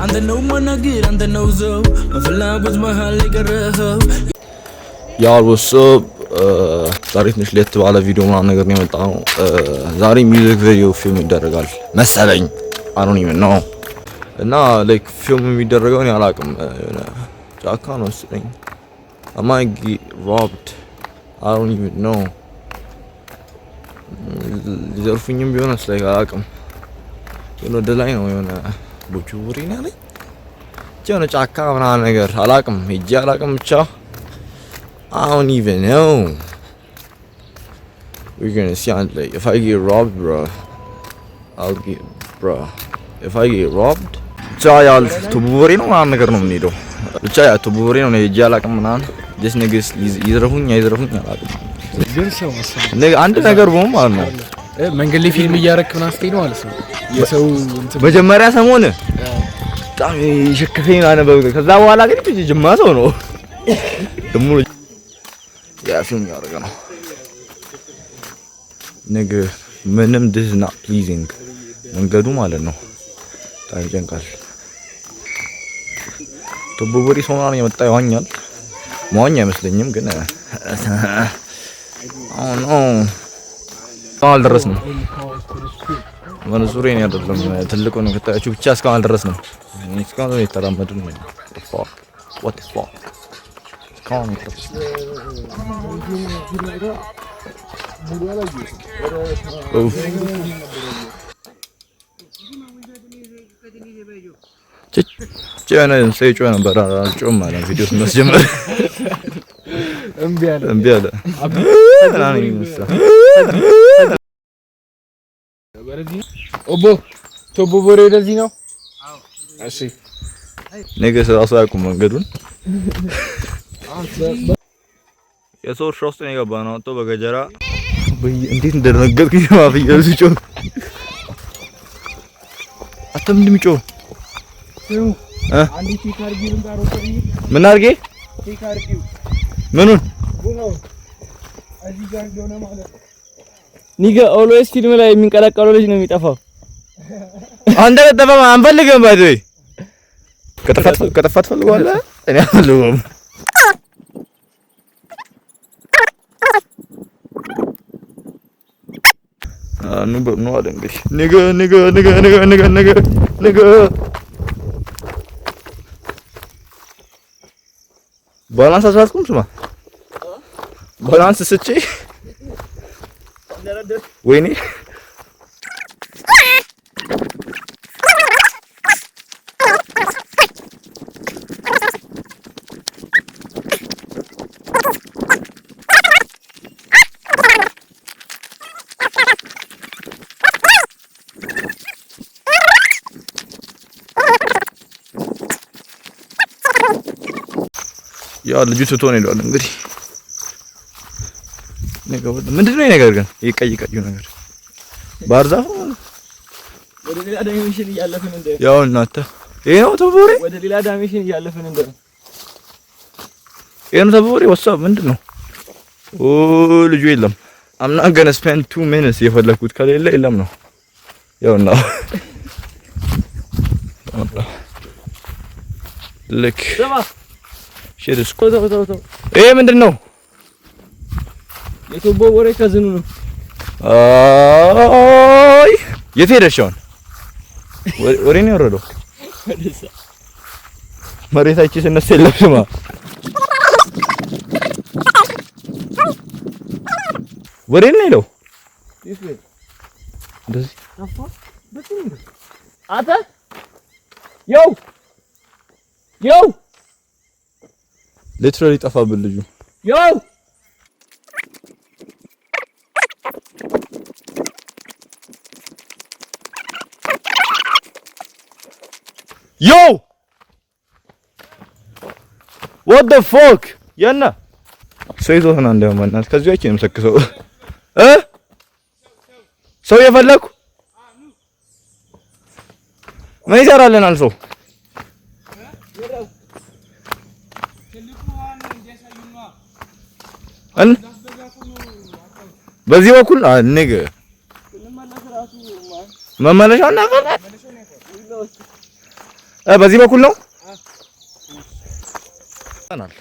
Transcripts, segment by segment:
አንተ ነው መናገር፣ አንተ ነው ዘው በፍላጎት መሃል የቀረኸው። Y'all, what's up? ዛሬ ትንሽ ለየት ባለ ቪዲዮ ምናምን ነገር ነው የመጣነው። ዛሬ music video ፊልም ይደረጋል መሰለኝ። I don't even know። እና like ፊልም የሚደረገው እኔ አላውቅም። የሆነ ጫካ ነው መሰለኝ። I might get robbed. I don't even know. ሊዘርፉኝም ቢሆን like አላውቅም። የሆነ ወደ ላይ ነው፣ የሆነ ቦቹ ወሬ ነው ያለኝ። ብቻ የሆነ ጫካ ምናምን ነገር አላውቅም። ሄጄ አላውቅም ብቻ። I don't even know. We're gonna see on like if I get robbed, bro. I'll get, bro. If I get robbed. ብቻ ያው ቱቡሬ ነው ምናምን ነገር ነው የምንሄደው። ብቻ ያ ቱቡሬ ነው፣ ሄጄ አላውቅም ምናምን። This niggas ይዝረፉኝ አይዝረፉኝ አላውቅም። ግን ሰው መሰለኝ አንድ ነገር በሆን ማለት ነው። መንገድ ላይ ፊልም እያረክ ምናምን ስትሄድ ማለት ነው የሰው እንትን። መጀመሪያ ሰሞን በጣም የሸከፈኝ ነበር። ከዛ በኋላ ግን ጅማ ሰው ነው ደግሞ ያ ፊልም እያደረገ ነው። ነገ ምንም this is not pleasing መንገዱ ማለት ነው። በጣም ይጨንቃል። ቱቦ ቦሪ ሰው ምናምን የመጣ ይዋኛል። መዋኛ አይመስለኝም ግን oh no፣ እስካሁን አልደረስንም። መንሱሬ እኔ አይደለም ትልቁ ነው ከታያችሁ ብቻ እስካሁን አልደረስንም። እስካሁን የተራመድን ነው። Fuck, what the fuck፣ እስካሁን አልደረስንም። ኡፍ። የሆነ ሰው ይጮህ ነበር። አልጮህም አለ ቪዲዮ ስናስጀምር። እምቢ አለ። እምቢ አለ ምናምን ይመስላል። ኦቦ ቶቦ ቦሬ ወደዚህ ነው። እሺ። ነገ እራሱ አያውቁም መንገዱን። የሰው እርሻ ውስጥ ነው የገባ ነው። አውጥቶ በገጀራ። እንዴት እንደደነገጥኩኝ ማፍየሉ ሲጮህ። አንተ ምንድን የሚጮህ? እ ምን አድርጌ ምኑን? Nigga, always ፊልም ላይ የሚንቀላቀለው ልጅ ነው የሚጠፋው። አንተ ከጠፋ አንፈልግም። By the way ከጠፋ ትፈልገዋለህ? እኔ አልፈልገውም። ኑ ኑ አለ እንግዲህ። Nigga, nigga, nigga, nigga, nigga, nigga, nigga፣ balance አልሳትኩም። ስማ፣ balance ስቼ ወይኔ። ያ ልጁ ትቶ ነው ሄዷል። እንግዲህ ምንድን ነው ይሄ ነገር ግን? ይሄ ቀይ ቀዩ ነገር ባህር ዛፍ ነው። ወደ ሌላ dimension እያለፍን እንደ ያው እናንተ ይሄ ነው ተቦሬ። ወደ ሌላ dimension እያለፍን እንደ ይሄ ነው ተቦሬ። ወሳ ምንድን ነው? ኦ፣ ልጁ የለም። I'm not gonna spend 2 minutes የፈለኩት ከሌለ የለም ነው። ያው ነው ልክ shit is ተው ተው ተው። ይሄ ምንድን ነው? የቱቦ ወሬ cousin ኑ ነው። አይ፣ የት ሄደሽ አሁን? ወሬ ነው የወረደው። መሬታችን ስነሳ የለም። ስማ፣ ወሬ ነው የሄደው እንደዚህ። አንተ፣ yo, yo. Literally ጠፋብን ልጁ። Yo. Yo, what the fuck፣ የነ ሰው ይዞት ነው እንደውም በእናትህ ከዚሁ አይቼ ነው የምሰክሰው እ ሰው የፈለኩ ምን ይሰራልናል ሰው? እን በዚህ በኩል ንግ መመለሻውን እናውቃለን። በዚህ በኩል ነው። ጠፍተናል።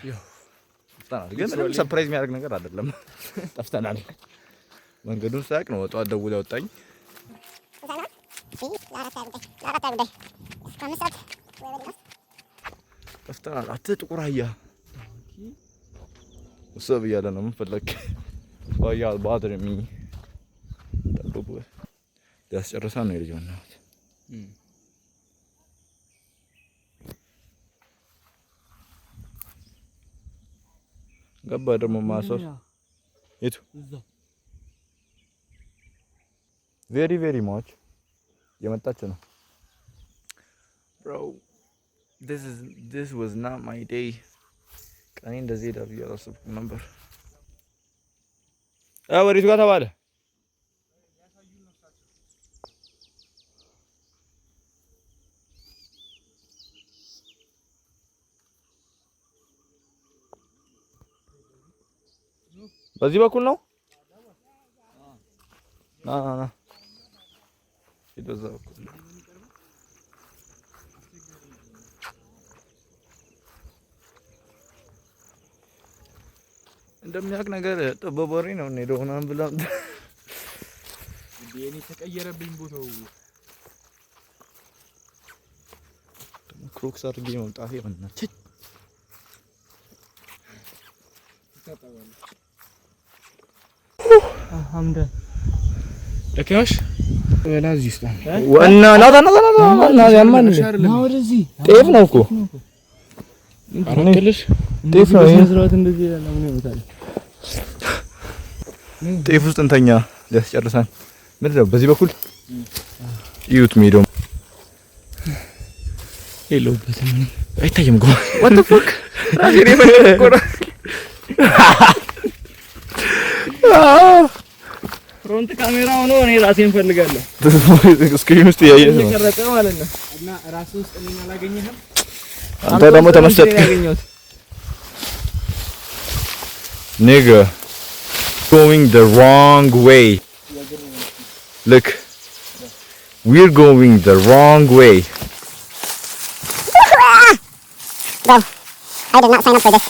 ጠፍተናል። ግን ምንም surprise የሚያደርግ ነገር አይደለም። ጠፍተናል። መንገዱን ሳያውቅ ነው ጠዋት ደውሎ ያወጣኝ። ጠፍተናል። አተ ጥቁር አህያ ውሰብ እያለ ነው። ምን ፈለግ? Why y'all bothering me? ጠብቁ። ሊያስጨርሰን ነው የልጅ በእናትህ። ገባ ደግሞ ማሰብ የቱ very very much የመጣች ነው። Bro, this was not my day። ቀኔ እንደዚህ ሄዳ ብዬ አላሰብኩም ነበር። ወዴቱ ጋር ተባለ? በዚህ በኩል ነው። ና ና ና፣ ሂድ በዛ በኩል። እንደሚያውቅ ነገር በቦሬ ነው እንሄደው ምናምን ብላ እኔ ተቀየረብኝ ቦታው። Crocs አድርጌ መምጣቴ በእናትህ። ይታጠባሉ። ሐምዳን። ደከመሽ? ና እዚህ ውስጥ። እና ና ና ና ና ና፣ ያማን። ወደዚህ። ጤፍ ነው እኮ። አራክልሽ። ጤፍ ነው ይሄ። በስነ ስርዓት እንደዚህ ይላል። ምን ይመጣል? ጤፍ ውስጥ እንተኛ ሊያስጨርሰን። ምንድን ነው በዚህ በኩል እዩት ሜዳው። የለሁበትም እኔ። አይታይም እኮ። What the fuck? ራሴን የፈለኩ እኮ ነው። Front camera ሆኖ እኔ ራሴን ፈልጋለሁ። Screen ውስጥ እያየህ ነው። እየቀረጸ ማለት ነው። እና ራስህ ውስጥ እኔን አላገኘህም? አንተ ደግሞ ተመሰጥክ። ያገኘሁት። Nigga, going the wrong way. Look, we're going the wrong way. Bro, I did not sign up for this.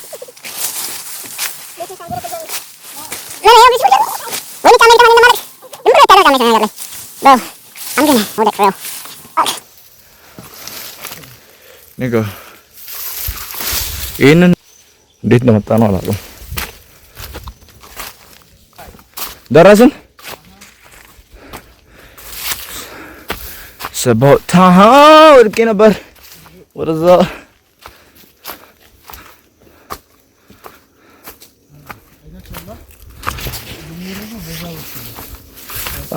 Bro, I'm gonna hold it for real. Nigga, ይህንን እንዴት እንደመጣ ነው አላውቅም። ደረስን። ሰባው ታሃ ወድቄ ነበር ወደዛ።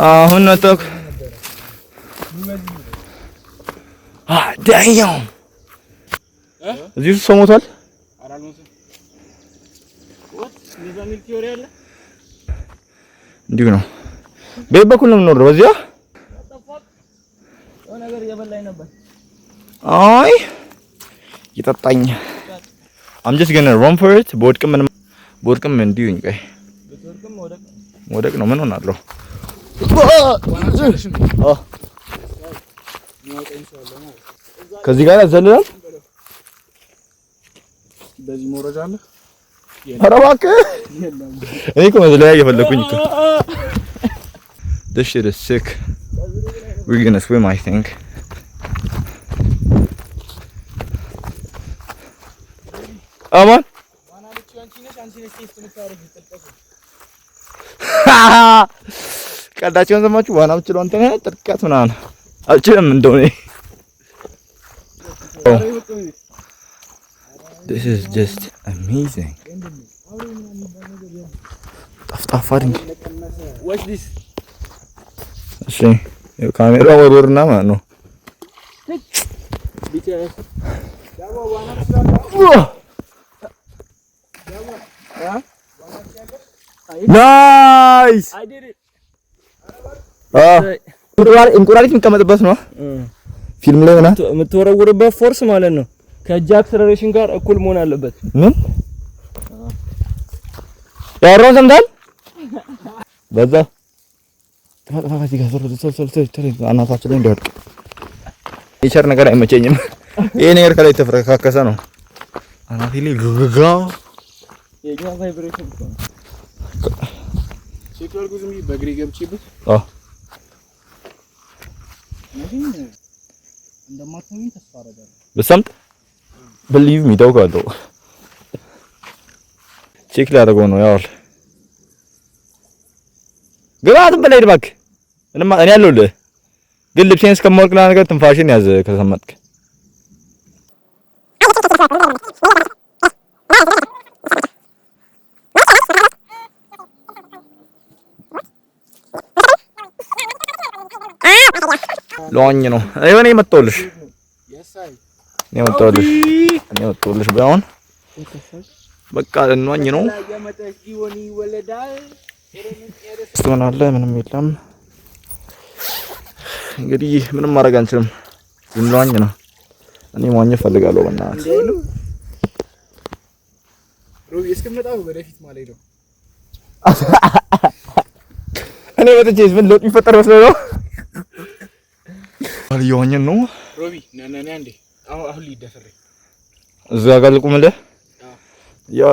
አሁን ነጠቅ። Damn፣ እዚህ ውስጥ ሰው ሞቷል። እንደዛ የሚል theory አለ። እንዲሁ ነው። በየት በኩል ነው የምንወርደው? በዚያ። የሆነ ነገር እየበላኝ ነበር። አይ ይጠጣኝ። I'm just gonna run for it። በወድቅም ምንም በወድቅም እንዲሁ ቆይ። ብትወድቅም መውደቅ ነው። መውደቅ ነው። ምን ሆናለሁ? ከዚህ ጋር ያዘልላል። በዚህ መውረጃ አለ። ኧረ እባክህ፣ እኔ እኮ መዝለያ እየፈለኩኝ እኮ። This shit is sick. We're gonna swim, I think. አማን፣ ቀልዳቸውን ሰማችሁ? ዋና የምችለው አንተ ነህ። ጥልቀት ምናምን አልችልም እንደው እኔ። This is just amazing. ጠፍጣፋ ድንጋይ። Watch this. እሺ ይኸው ካሜራ ወርወርና ማለት ነው። BTS. Nice. I did it. እንቁራሪት የሚቀመጥበት ነው ፊልም ላይ ምናምን። የምትወረውርበት force ማለት ነው ከእጅ acceleration ጋር እኩል መሆን አለበት። ምን ያወራውን ሰምተሃል? በዛ ጥፋ ጥፋ፣ ከዚህ ጋር ቶሎ ቶሎ ቶሎ ቶሎ ቶሎ፣ አናታችን ላይ እንዳይወድቅ። Nature ነገር አይመቸኝም። ይሄ ነገር ከላይ ተፈረካከሰ ነው። አናቴ ላይ ግግጋ። የኛ vibration እኮ ነው። Check ላድርገው ዝም ብዬ በእግሬ ገብቼበት። አዎ። መቼም እንደማትሆኝ ተስፋ አደርጋለሁ። ብሰምጥ believe me ታውቃለሁ። Check ሊያደርገው ነው ያው ግባ፣ ዝም ብለህ ሂድ እባክህ። ምንም እኔ አለሁልህ፣ ግን ልብሴን እስከማወልቅ ነገር ትንፋሽን ያዝ ከሰመጥክ። ለዋኝ ነው እኔ መጣሁልሽ፣ እኔ መጣሁልሽ፣ እኔ መጣሁልሽ። አሁን በቃ እንዋኝ ነው። ውስጥ ምን አለ? ምንም የለም። እንግዲህ ምንም ማድረግ አንችልም። ልንዋኝ ነው። እኔ መዋኘት እፈልጋለሁ። በእናትህ። ሮቢ እስክመጣ ወደፊት ማለት ነው። እኔ መጥቼ ምን ለውጥ የሚፈጠር መስሎህ ነው? እየዋኘን ነው። ሮቢ ና ና ና አንዴ፣ አሁን አሁን ሊደፈር። እዛ ጋር ልቁምልህ። ያ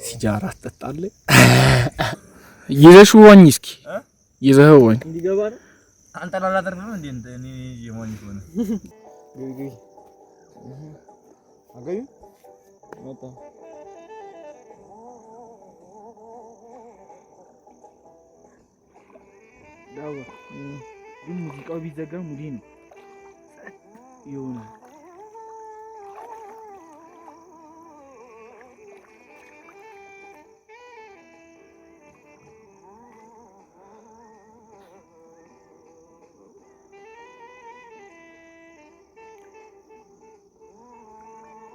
ሲጃራ ትጠጣለህ? ይዘሽው ዋኝ እስኪ፣ ይዘኸው ዋኝ። እንዲገባ ነው። አንተ ላላተርፍም እንዴ? እኔ የሞኝ ሆነ። ግቢ ግቢ። አገኙ። መጣ። ዳዋ ግን ሙዚቃው ቢዘጋ ሙዲ ነው ጸጥ ይሆናል።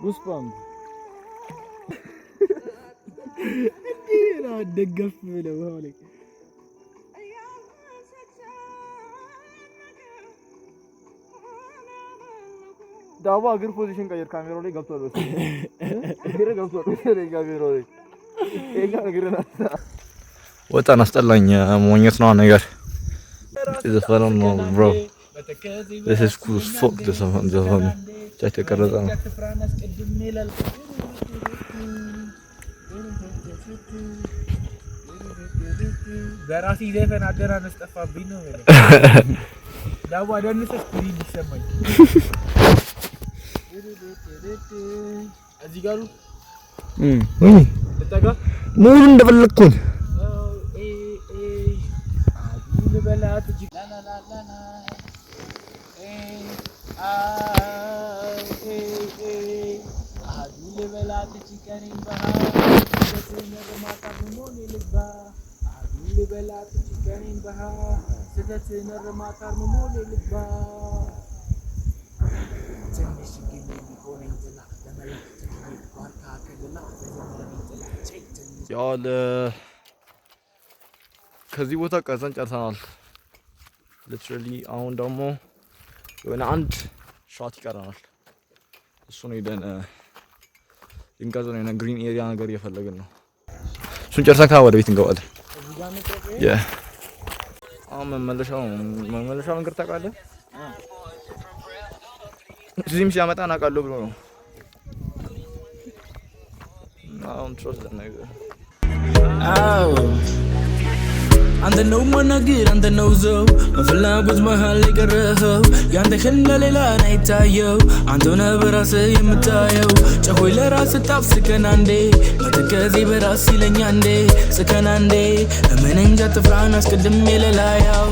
Goosebump ደገፍ ብለው ውሃው ላይ። ዳዋ እግር position ቀይር። ካሜራው ላይ ገብቷል መሰለኝ። እግር ገብቷል መሰለኝ ካሜራው ላይ። ይሄኛው እግርን ወጣን። አስጠላኝ። መዋኘት ነው ነገር ዘፈኑ ነው bro። This is cool as fuck። ዘፈኑ ዘፈኑ የተቀረጸ ነው። በራሴ ዘፈን አደራነስ ጠፋብኝ ነው የምልህ። ዳዋ ደንሰህ እስኪ እንዲሰማኝ እዚህ ጋር ልጠጋ። ሙሉ እንደፈለግኩን። ልበላት እጅ ላላላላላ አሃዱ ልበላት እጅ ቀኔን በሃ ስህተትን እርማት አርምሞ ልግባ፣ አሃዱ ልበላት እጅ ቀኔን በሃ ስህተትን እርማት አርምሞ ልግባ፣ ትንሽ ችግኝ የሚሆነኝ ጥላ ለመሬት ተክዬ ዋርካ ከለላ ለዘመኔ ጥላ ትንሽ። ያው ከዚህ ቦታ ቀርጸን ጨርሰናል። Literally አሁን ደግሞ የሆነ አንድ shot ይቀረናል። እሱን ሄደን ልንቀርጽ ነው። የሆነ green area ነገር እየፈለግን ነው። እሱን ጨርሰን ወደ ቤት እንገባለን። አሁን መመለሻው መመለሻ መንገድ ታውቃለህ? እዚህም ሲያመጣ እናውቃለሁ ብሎ ነው። አሁን trust ነገር። አዎ፣ አንተ ነው መናገር፣ አንተ ነው ዘው በፍላጎት መሃል የቀረኸው፣ ያንተ ህልም ለሌላ አይታየው፣ አንተው ነህ በራስህ የምታየው። ጨሆይ ለራስህ ጣፍ ስከን አንዴ መተከዜ በራስ ይለኛ አንዴ ስከን አንዴ እመን እንጃ ትፍራን አስቀድሜ ለላያው።